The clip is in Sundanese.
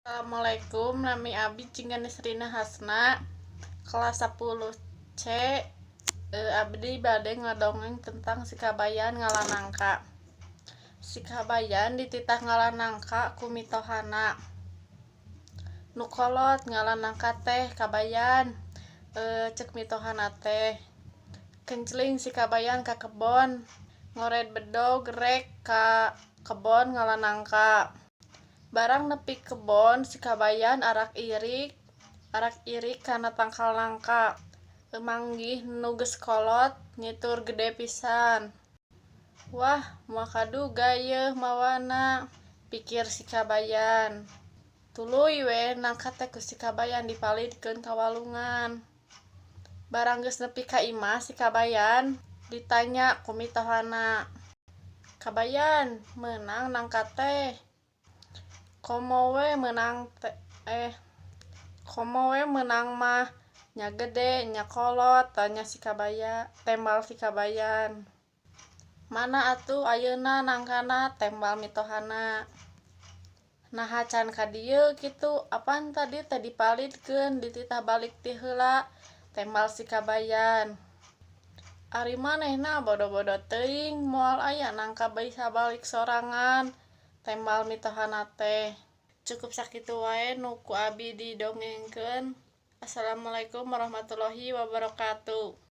Assalamualaikum, nami abdi Jingga Nisrina Hasna, kelas 10 C. Abdi bade ngadongeng tentang si Kabayan ngala nangka. Si Kabayan dititah ngala nangka ku mitohana. Nu kolot ngala nangka teh, Kabayan, cek mitohana teh. Kencling si Kabayan ka kebon, ngored bedog rek ka kebon ngala nangka. Barang nepi kebon, si Kabayan arak irik kana tangkal nangka. Manggih nu geus kolot nyitur gede pisan. "Wah, moal kaduga yeuh mawana," pikir si Kabayan. Tuluy we nangka teh ku si Kabayan dipalidkeun ka walungan. Barang geus nepi ka imah, si Kabayan ditanya ku mitohana, "Kabayan, meunang nangka teh?" "Komo we meunang teh, komo we meunang mah, nya gede nya kolot," tanya si Kabayan, tembal si Kabayan. "Mana atuh ayeuna nangkana?" tembal mitohana. "Naha can ka dieu kitu? Apan tadi teh dipalidkeun, dititah balik ti heula," tembal si Kabayan. "Ari manehna bodo-bodo teuing, moal aya nangka bisa balik sorangan," tembal mitohana teh. Cukup sakitu wae nu ku abi didongengkeun. Assalamualaikum warahmatullahi wabarakatuh.